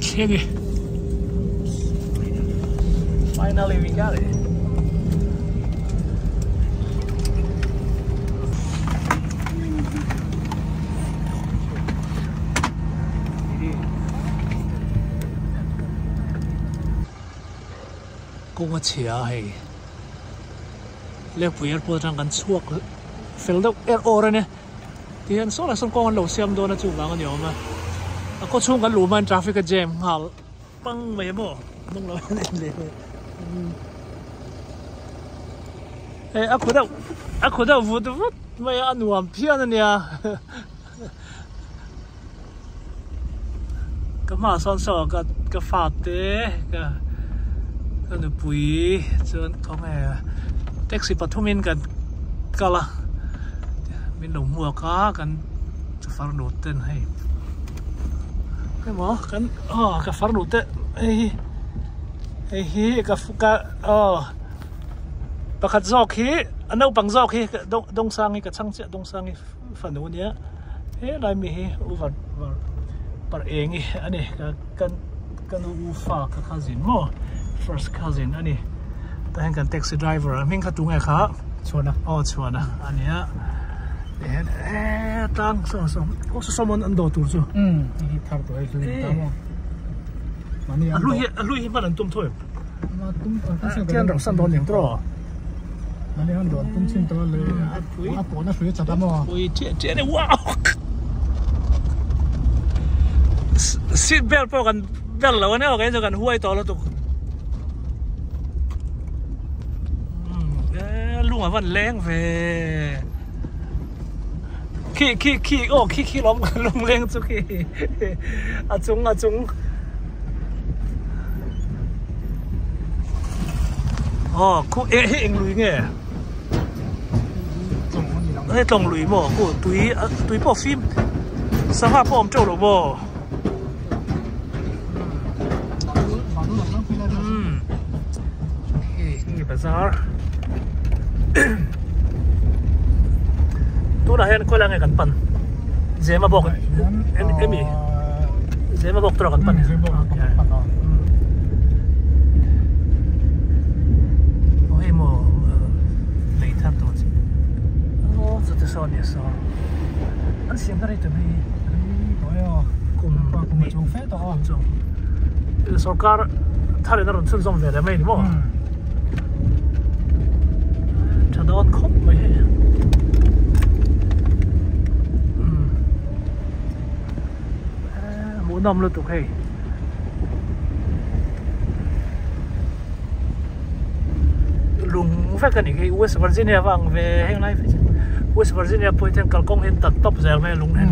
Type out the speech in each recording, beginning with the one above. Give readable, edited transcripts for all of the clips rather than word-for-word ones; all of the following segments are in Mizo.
thleng e. Finally we got it. Kawng a chhia a hei Lengpui airport atang kan chhuak fel deuh er awr a nia tihian saw lah sawn kawng an lo siam dawn a chuvang a ni awm a a khaw chhung kan luh hmain traffic a jam nghal pang mai a maw hnung lam hian en leh hei a khaw deuh a khaw deuh vut vut mai a a nuam phian a nia. Ka hmaah sawn saw ka ka fate ka ka nupui chuan khawnge taxi pathumin kan kal a min lo hmuak a kan farnu ten hei emaw kan aw ka farnu te hei hi hei hi ka ka aw pakhat zawk hi a naupang zawk hi Dawngsangi ka chhang chiah Dawngsangi. Fanu nia helai mi hi u var var par eng i ani ka kan ka nu u fa ka cousin maw first cousin ani tah hian kan taxi driver a hming kha tunge kha chhuana aw chhuana ania tihian eee tlang saw saw aw saw saw an dawh tur chu hei hi thar tawh hei hlui ta maw a hlui hi a hlui hi hman an tum tho em. Tian rauh san dawn eng tawh. Mani han dawn tum chin tawh le a pawh na hrui chat a maw. Pui chiah chiah ni wow. Seat belt pawh kan belt lo ania okay chu kan huai tawh lutuk. Lung a van leng ve. Khi khi khi aw khi khi lawm lung leng chu khi a chung a chung. Aw khu eh hi eng lui nge hei tlawng lui maw khu tui tui pawh fim sangha pawh awm teuh lo maw umm hei nge bazar tunah hian khawi lai nge kan pan zema bawk emi. Zemabawk tur a kan pan aw hei maw lei thar tur chi aw chute saw ania saw an siam na rei tawh mai kum kum a chung fe tawh a chung sorkar thar in a rawn chhunzawm ve leh mai ni maw tha dawn khawp mai hei. Hmuhnawm lutuk hei. Lung vek a ni khi West Virginia vang ve heng lai West Virginia pawh hian kalkawng hi an tat tawp zel mai a lung hian.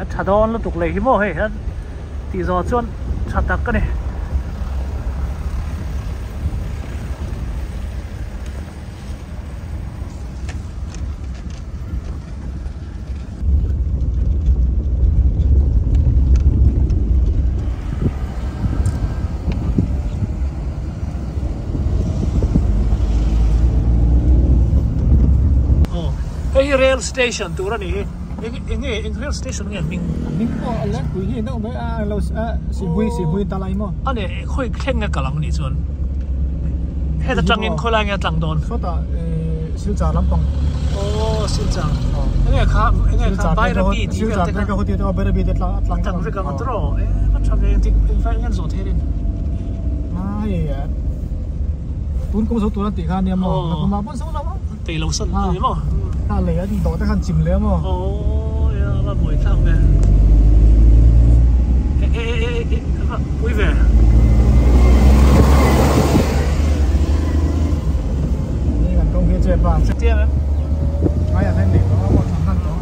A tha dawn lutuk leh hi maw hei hian tih zawh chuan tha tak a ni. Hei hi rail station tur a ni hi eng enge eng rail station nge hming hming pawh a lengpui hi deuh mai a lo sihmui sihmui ta lai maw a ni khawi thleng nge kal ang nih chuan. Heta tangin khawilai nge a tlang dawn? Sawtah Silchar lampang. Aw Silchar. Enge kha enge kha Bairabi tih vel te kha. Silchar te kha Bairabi te tlang a tlang. Tlang vek ang tiraw? E va tha ve engtik engvai eng an zawh thei rin? A hei tun kum zo tur an tih kha ania maw? Nakum ah pawn zo lo a. Peih lo san a ni maw? Kha lei an dawh te khan chim leh a maw? Aw ya va buai thlak ve. E e e e va pui ve. Ni kan tawng hi che pa. Chutia em? Ai a hen nei tawh a maw than hlan tawh.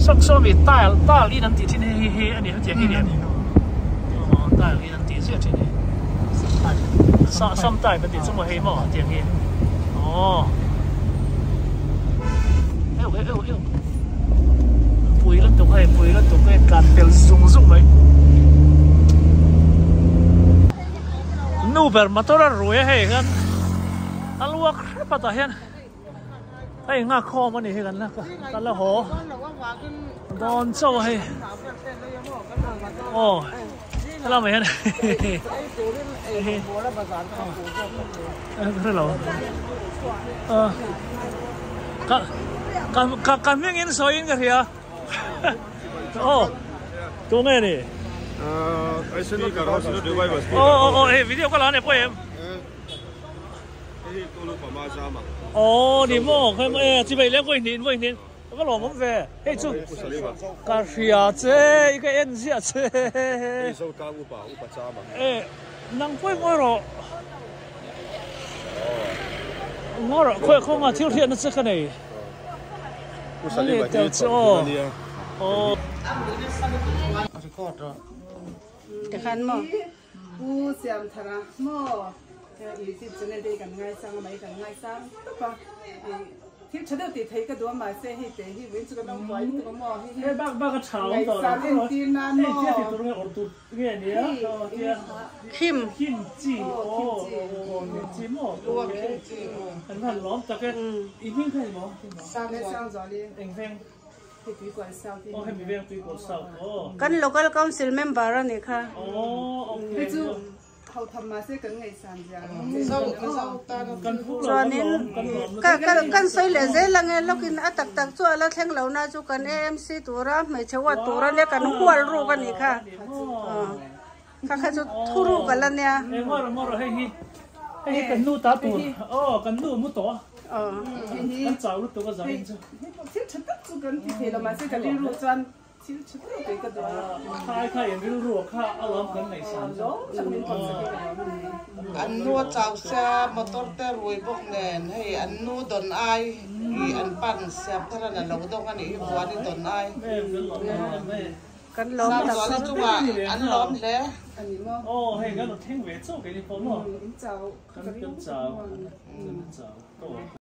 Sawm sawmi tile tile in an tih thin hi hi a ni hetiang hi ni em? Aw tile in an tih ziah thin hi. Sam type an tih chu maw hei maw tiang hi. Aw. Eu eu eu. Pui lutuk hei pui lutuk hei tlan pel zung zung mai. Nu. Nu ber motor a rui a hei hian a luak hrep a tah hian hei nghak khawm a nih hi kan la kan la haw dawn chauh a hei aw helamah hian ka hrelo ka ka ka hming in sawiin ka hria. Aw tunge ni? Aw aw aw hei video ka la ania pawh em? Aw ni maw khawi maw e chibai leng vawi hnih vawi hnih ka lawm awm ve hei chu ka hria che i ka en ziah che e nang pawh i ngawi rawh ngawi rawh khawi khawnga thil hriatna che ka nei. Pu Siamthara maw YouTube channel te hi kan ngaisang a mai kan ngaisang tawp a thil tha deuh tih theih ka duh a mahse hei te hi vawiin chu kan lo buai lutuk a maw hei hi ngaihsan entir nan maw Kim Kimchi aw Kimchi maw kan van lawm tak e i hming kha ni maw eng veng aw hemi veng tuikual south aw Kan local council member a nih kha. Aw okay Chuanin kan sawi leh zel ang e, lawkin a tak tak chu a la thleng lo na chu kan AMC tura hmeichhe uat tur ania kan hual ruk a nih kha. Kha kha chu thu ruk a la nia. Thil tha deuh kei ka duh a. Khai kha in rilru kha a lawm kan nei san chu. An nu a chau sia motor te rui bawk nen hei an nu dawn ai ih an pan siam thar an a lo dawng a nih hi vuan i dawn ai. Kan lawm tak. Sangzuala chungah an lawm hle. Aw hei kan rawn thleng ve chauh kei ni pawh maw. Kan chau kan chau.